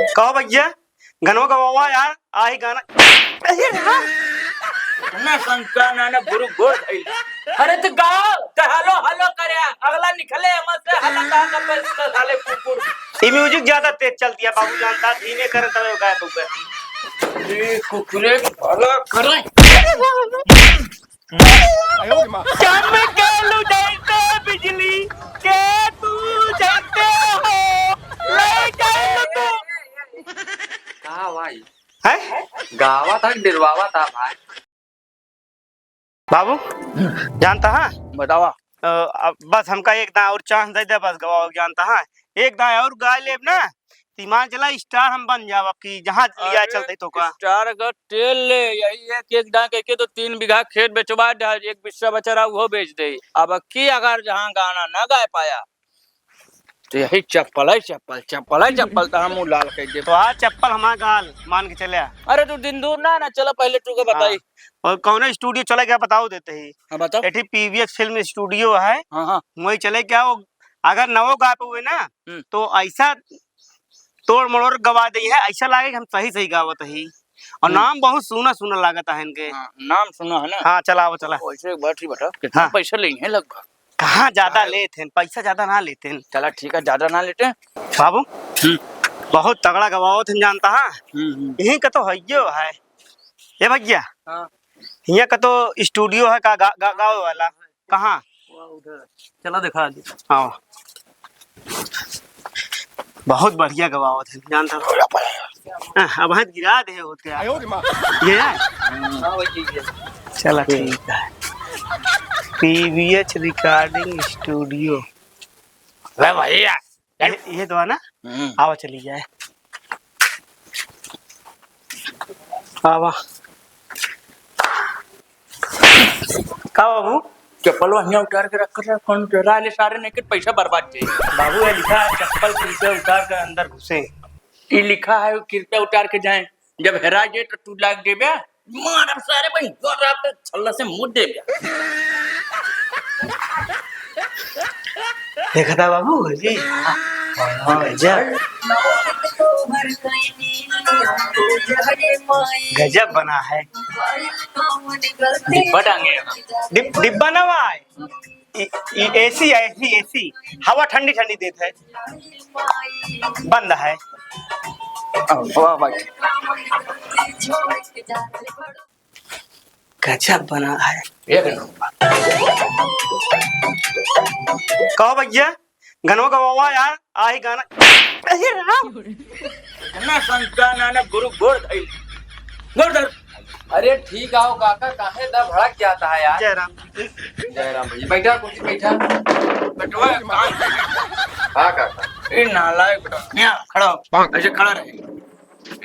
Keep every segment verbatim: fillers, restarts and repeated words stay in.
कहो भैया, गनवा गवावा यार, आही गाना। अरे हाँ। ना शंका ना, ना गुरु गोर धइल। अरे तो गाओ, तो हेलो हेलो करे, अगला निकले हमसे हला कहाँ का पैसा साले कुकुर। ये music ज्यादा तेज चलती है बाबू, जानता धीमे करे तबे गाए तो गए। ये कुकुरे भला करे। चमकेलू जैसे बिजली के तू जैसे हो, ले जाए तू। का भाई? हैं? गावा था, डिरवावा था भाई। बाबू, जानता है? बतावा। अ, अब बस हमका एक दाएं और chance दे दे, बस गवाओ, जानता है? एक दाएं और गा लेब ना, तो मान चला star हम बन जाब, अब की जहाँ लिया अरे, चलते तो का। Star अगर तेल ले, यही एक, एक दाएं कह के तो तीन बीघा खेत बेचवा दे, एक बिस्सा बचा रहा, वो बेच दे। अब की अगर जहाँ गाना ना गा पाया, तो यही चप्पल है, चप्पल, चप्पल है, चप्पल, तो हम लाल कह दे। तो आज चप्पल हमारा गाल मान के चले। अरे तू दिन दूर ना, ना, चला पहले तू के बताई। हाँ। और कौन studio चले गया बताओ देते ही। हाँ, बताओ। एठी P V X film studio है। हाँ, हाँ। वही चले क्या वो, अगर नवो गा पे हुए ना, हम्म। तो ऐसा तोड़ मरोड़ गवा दे है, ऐसा लागे कि हम सही सही गावत ही। और हम्म। नाम बहुत सुना सुना लागत है इनके। हाँ, नाम सुना है ना। हाँ, चला, वो चला। वैसे एक बात ही बता, कितना हाँ। पैसा लेंगे लगभग? कहाँ ज्यादा काहे? लेत हैं, पैसा ज्यादा ना लेत हैं। चला ठीक है, ज्यादा ना लेते हैं। बाबू, हम्म। बहुत तगड़ा गवावत हैं, जानता है? हम्म, हम्म। यहीं का तो हइयो है। ए भैया, हाँ। हियाँ का तो studio है का गा-, गा-, गावे वाला? कहाँ? वहाँ उधर। चला दिखा दे। हाँ। बहुत बढ़िया गवावत है, जानता हूँ। हाँ, अब हाथ गिरा दे होत क्या? आयो रे माँ। ये है? हाँ भाई, यही है। चला ठीक है। P V H recording studio। ले भैया। ये, ये तो है ना? हम्म। आवा चली जाए। आवा। का बाबू? चप्पलवा हियाँ उतार के रख कर, कौन चोरा ले सारे, नहीं के पैसा बर्बाद जाए। बाबू, ये लिखा है, चप्पल कृपया उतार कर अंदर घुसे। ई लिखा है, कृपया उतार के जाएं। जब हेरा जाए तो तू लाग देबे। मारब सारे भाई, गोर आप छल्ला से मुड़ देबे। देखा था बाबू जी? हाँ, गजब। गजब बना है। डिब्बा टांगे हैं। डिब-, डिब्बा ना भाई। ई, ई A C है, A C, A C। हवा ठंडी ठंडी देत है। बंद है। वाह भाई। गजब बना है। एक नंबर। कहो भैया, गनवा गवावा यार, आही गाना। अरे राम। ना शंका ना, ना गुरु गोर धइल। गोर धर। अरे ठीक आओ काका, काहे इतना भड़क जाता है यार? जय राम। जय राम भैया, बैठा कुर्सी बैठा। बेटवा काम। हाँ काका। ए नालायक बेटा, यहाँ खड़ा हो। ऐसे खड़ा रहे।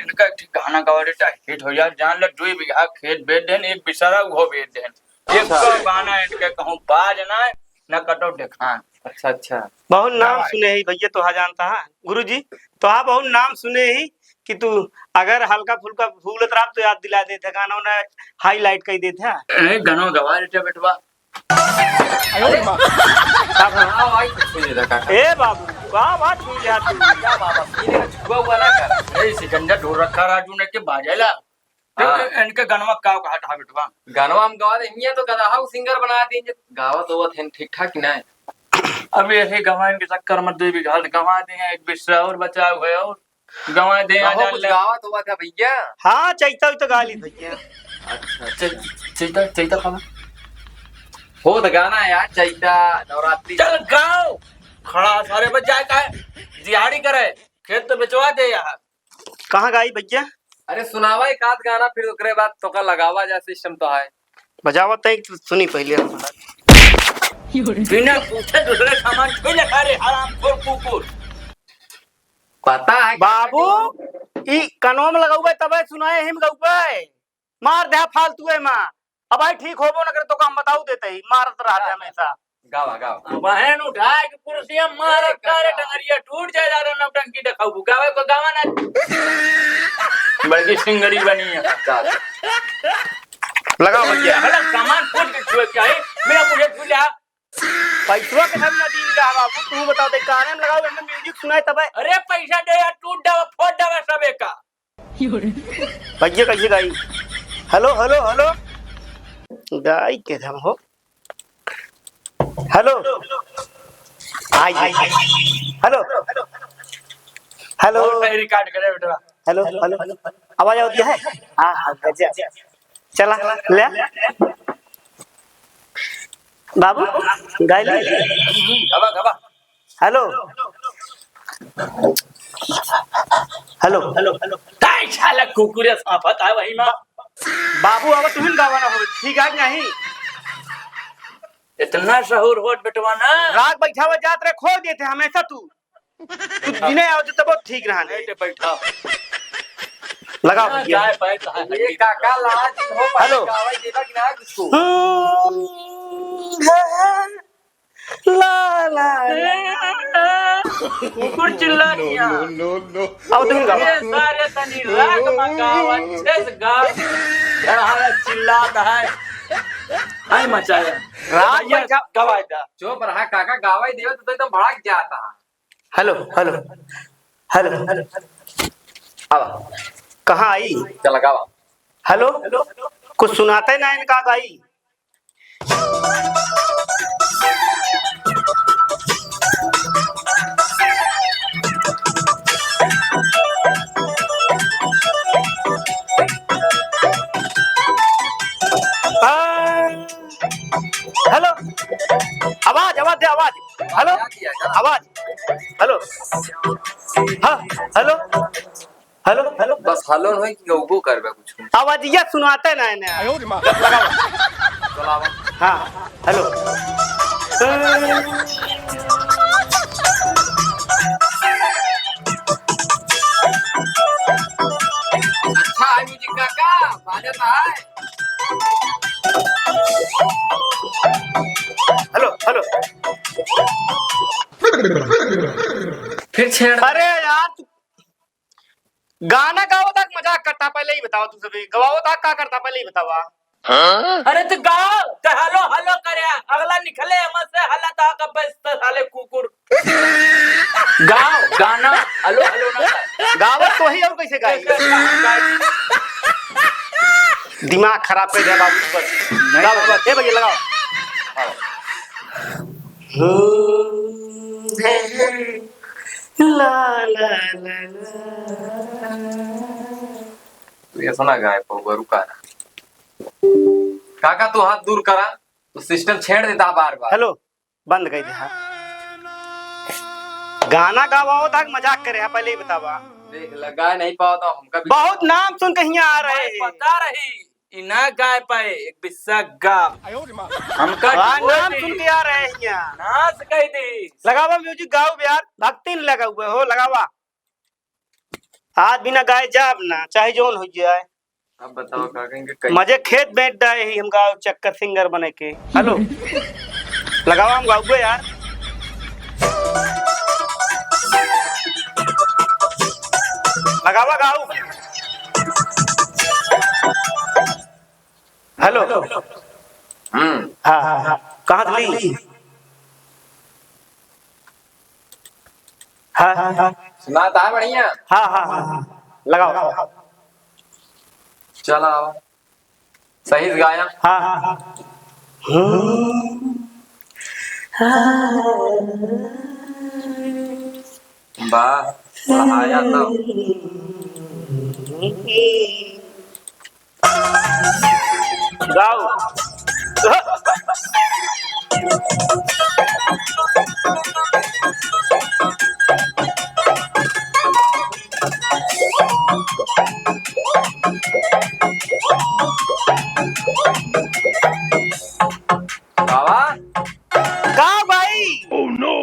इनका एक ठे गाना गवा देता, hit हो यार, जान लो, दुई बीघा खेत बेच देन, एक बिसरा उहो बेच देन। अच्छा। एक तो गाना इनके कहूँ बाज ना, ना कटो देखान। अच्छा, अच्छा। बहुत नाम सुने ही भैया, तो हा जानता है गुरुजी, तो हा बहुत नाम सुने ही कि तू अगर हल्का फुल्का भूलत रहा तो याद दिला देते, गाना उन्हें highlight कर देते हैं। ए, गाना गवा देते बेटवा। अरे, का बात? हाँ भाई, कुछ नहीं लगा। ए बाबू, का बात हुई यार तू? क्या बाबा, सीने में छुआ हुआ ना कर। ए, सिकंदर ढोल रखा राजू ने के बाजेला। तो हाँ। इनके गनवा का कहा था बेटवा? गनवा हम गवा दे, हियां तो गदहा singer बना दीजिए। गावत होवत हैं ठीक ठाक कि नहीं? अब यही गवाइन के चक्कर में दो बीघा गवा दे, एक बिस्सा और बचाव है और गवा दे, कहो, आज कुछ ले। गावत होवत है भैया? हाँ, चैता उता गा ली भैया। अच्छा, अच्छा। चै-, चैता, चैता खाना। हो तो गाना है यार, चैता, नवरात्रि। चल गाओ। खड़ा सारे बज जाए का है? दिहाड़ी करे, खेत तो बेचवा दे यार। कहाँ गाई भैया? अरे सुनावा एक आध गाना, फिर ओकरे बाद तोका लगावा जा, system तो है। बजावा तय सुनी पहले हम। बिना पूछे दूसरे सामान छुई ले, अरे हरामखोर कुकुर। पता है बाबू, ई कनवा में लगौबे तबे सुनाए, हिम गौबे। मार दे फालतू है माँ। अब भाई ठीक होबो न करे तो हम बताऊ देते ही, मारत रहा दे हमेशा। गावा, गावा। बहन उठाए के कुर्सियां मारत तारे, टंगरिया टूट जाए, ज्यादा नौटंकी देखाऊ। गावे को गावा ना। बड़की सिंगरी बनी है। गावा। लगाओ भैया। बड़ा सामान फूट के छुए क्या है? मेरा मुझे छू लिया। पैसवा के सब ना दीन का बाबू, तू बता दे, काने में लगाओ, एमे music सुनाए तबे। अरे पैसा दे यार, टूट जावा, फोड़ जावा। पे का। भैया कैसे गाई? Hello, hello, hello. गाई के हम हो। हेलो। आई, आई, आई। हेलो। हेलो। और सही रिकॉर्ड करे बेटा। Hello, hello. आवाज आवती है? हाँ, हाँ, गजब। चला, ले। बाबू, गाय ले। गवा, गवा। हेलो। हेलो। Hello, hello. ताई साला कुकुरे साफत है वही में। बाबू, अब तुहिन गावा ना हो, ठीक है कि नहीं? इतना सहूर होत बेटवा ना। रात बैठावा जात रहे, खोल देते हमेशा तू। तू दिने आओ तो बहुत ठीक रहा। बैठ, बैठा। लगाओ ना भैया। जाए पाए तो है। ये काका लाज हो पाए, हेलो। गावे देबा कि ना कुछ? हम्म, ला, ला, ला। कुकुर चिल्ला दिया। No, no, no. अब तुम गाओ। ये सारे तनी राग मंगाओ, अच्छे से गा। यहाँ चिल्लाता है। हाय मचाया। राग भैया, बैठा। गवाई दा। चुप रहा काका, गवाई दियो तो एकदम भड़क जाता है। Hello, hello, hello. अब कहाँ आई? चला गावा। हेलो, कुछ सुनाता ही ना इनका गाई। आ, हेलो, आवाज, आवाज दे, आवाज। हेलो, आवाज। हेलो, हाँ, हेलो। Hello, hello. बस हेलो नहीं कि गौबो करबे कुछ। आवाजिया सुनाते ना इन्हें। आयो रे माँ। लगाओ। चलावा। हाँ, हेलो। अच्छा है म्यूजिक का, का बाजत है? Hello, hello. फिर छेड़। अरे यार, तू गाना गावत हा कि मजाक करता, पहले ही बतावा। तू सभी गवावत हा, का करता, पहले ही बतावा। हाँ? अरे तो गाओ, तो हेलो हेलो करे, अगला निकले हमसे हला ता कब बेचता साले कुकुर। गाओ गाना, हेलो हेलो ना कर। गावत तो ही और कैसे गाई? कैसे गाई? दिमाग खराब कर दिया बाबू, बस। नहीं। गाओ, गाओ, ए भैया लगाओ। हाँ। ला, ला, ला, ला। तू ऐसा ना गाए पउबा, रुका ना। काका, तू हाथ दूर करा, तो सिस्टम छेड़ देता है बार बार। हेलो, बंद कर दे। हाँ। गाना गावाओ था कि मजाक करे? हाँ, पहले ही बतावा। देख, लगा नहीं पाओ तो हमका भी बहुत नाम सुन के हियाँ आ रहे हैं। पता रही। ई ना गाय पाए, एक बिस्सा गाव। हमका हाँ, नाम सुन के आ रहे हैं हियाँ। नाश कह दी। लगावा म्यूजिक, गाओ यार, भक्ति नहीं लगा हुआ हो, लगावा। आज बिना गाए जाब ना, चाहे जौन हो जाए। अब बताओ का कहेंगे, कैसे? मजे खेत बैठ डाए ही हम गाओ चक्कर सिंगर बने के। हेलो, लगावा हम गाओ यार। लगावा गाओ। हेलो। हम्म। हाँ, हाँ, हाँ। कहाँ से ली? हाँ, हाँ, हाँ। सुनाता है बढ़िया? हाँ, हाँ, हाँ, हाँ। लगाओ। चला आओ। सही से गाया। हाँ, हाँ, हाँ। हम्म। वाह, बढ़ाया तब। गाओ। बाबा। का भाई? Oh no!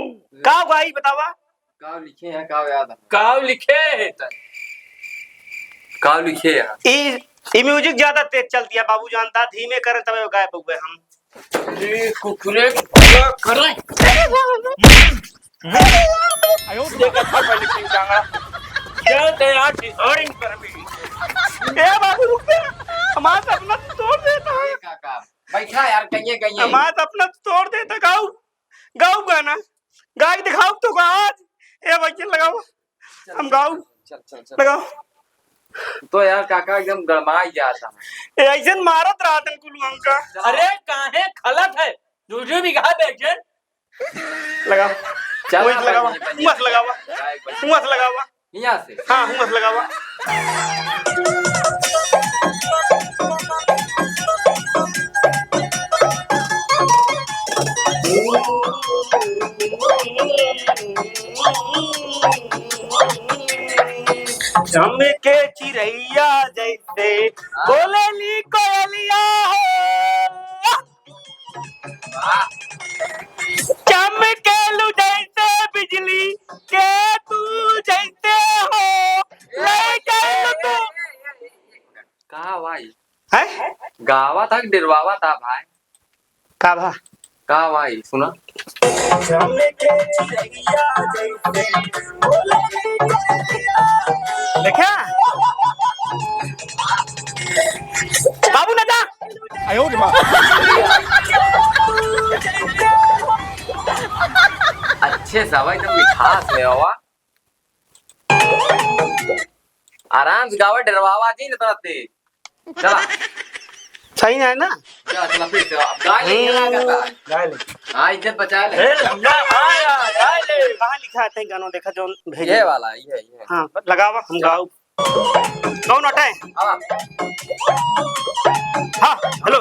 का भाई बतावा? काव लिखे हैं, काव याद है? काव लिखे हैं त? काव लिखे हैं? ई, ई म्यूजिक ज्यादा तेज चलती है, बाबू जानता, धीमे करें तबे गायब हुए हम। अरे कुकुरे, क्या करें? देख, अच्छा पहले किंग कांगड़ा। चल, ते यार डिसॉर्डिंग कर भी। ए बाबू, रुक बे। हमारा सपना तो तोड़ देता है। ए काका, बैठा यार, कहिए, कहिए। हमारा सपना तो तोड़ देता, गाऊ, गाऊ गाना। गाई दिखाओ तो का आज। ए भैया लगाओ। चल, हम चल, गाओ। चल, चल, चल। लगाओ। तो यार काका एकदम गरमाई जाता है। ए, ऐसन मारत रहत हैं कुल हमका। अरे काहे खलत है? दू दू बीघा बेचन। लगा। चल हुआं से ना लगावा, बन, बन, हुआं से लगावा, बन, बन। हुआं से लगावा। यहाँ से। हाँ, हुआं से लगावा। चमके चिरैया जैसे बोलेली कोयलिया हो। चमकेलू जैसे बिजली के तू जैसे हो, ले गइलू तू। का भाई? हैं? गावा था कि डेरवावा था भाई? का भा? का भाई, सुना। देखा? बाबू ना जा। आयो रे माँ। अच्छे से आवा, एकदम मिठास में आवा। आराम से गावा, डेरवावा जी ना तुरंते। चला। सही ना है ना? चला, चला, फिर से। अब गा ले, ये हम्म। लागत है। गा ले। हाँ, इज्जत बचा ले। ए, लंबा, हाँ यार, गा ले। कहाँ लिखा है तैं गानो देखा जौन भेजे? ये वाला, ये, ये। हाँ, लगावा, हम गाओ। कौन अटे? हाँ। हाँ, हेलो।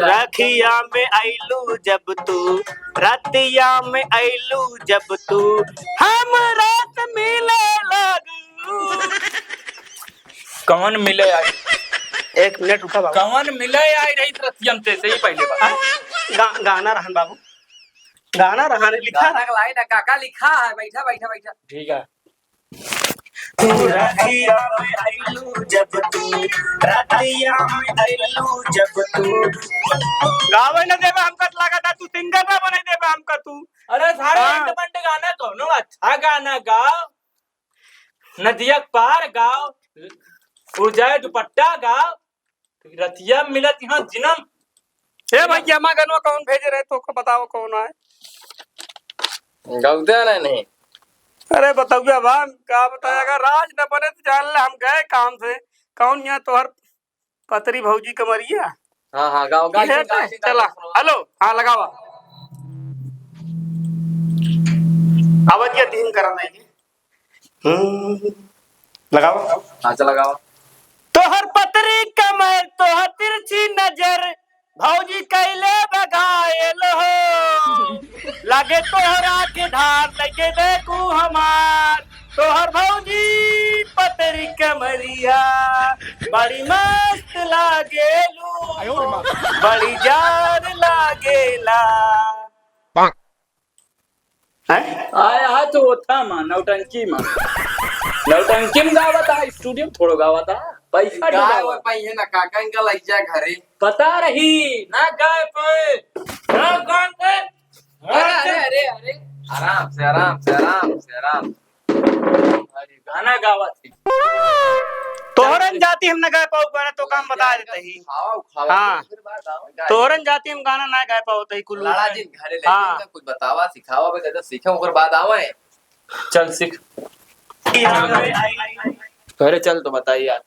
रखिया में आइलू जब तू, रतिया में आइलू जब तू, हमरा से मिले लागू। कवन मिले आई? एक मिनट रुका बाबू। कवन मिले आई रही रतियन से, सही पहले बात। गा-, गाना रहन बाबू, गाना रहन लिखा। गाना का लाइन है, काका लिखा है, बैठा, बैठा, बैठा। ठीक है। तू रतिया में आइलू जब तू, रतिया में आइलू जब तू। गावे न देबे हमका त लागत है, तू सिंगर ना बने देबे हमका तू। अरे सारे हाँ। अंड मंड गाना कौनो अच्छा गाना गाओ। नदिया के पार गाओ, उड़ जाए दुपट्टा गाओ, रतिया मिलत यहाँ जिनम। ए भैया, मा गनवा कौन भेजे रहे, तोको बताओ कौन आए? गलते नहीं, नहीं। अरे बतौया बा, का बताया, अगर राज न बने तो जान ले हम गए काम से। कौन यहाँ तोहर पतरी भौजी कमरिया? हाँ, हाँ, गाओ, गाओ, ये गाओ, है गाओ, चला। गाओ। हेलो, हाँ, लगावा। आवाज ये धीम करा नहीं। हम्म, लगावा। हाँ, चला, गाओ। तोहर पतरी कमर, तोहर तिरछी नजर, भौजी कैले बघायल हो। लागे तोहरा के धार लगे देखू हमार। तोहर भौजी पतरी कमरिया बड़ी मस्त लागेलू, आयो रे माँ। बड़ी जान लागेला। हैं? आया है तो वो था माँ, नौटंकी माँ। नौटंकी में गावा था, स्टूडियो में थोड़ो गावा था। पैसा गाय डुबावा। वो पइहे ना काका, इनका लग जा घरे। पता रही, ना गाय पे, ना गाय पे। अरे, अरे, अरे, अरे, आराम से, आराम से, आराम से, आराम से। अरे, गाना गावा थी। तोहरन जाति हम ना गाय पाऊ गाना, तो काम बता देते ही। खावा, खावा, हाँ। फिर बात आवे, गाय। तोहरन जाति हम गाना ना गाय पाऊ तही कुल। लाला जी घरे ले हाँ। जाओ, कुछ बतावा, सिखावा, बस ऐसा सीखे, ओकर बाद आवे। चल सीख। घरे चल तो बताई यार।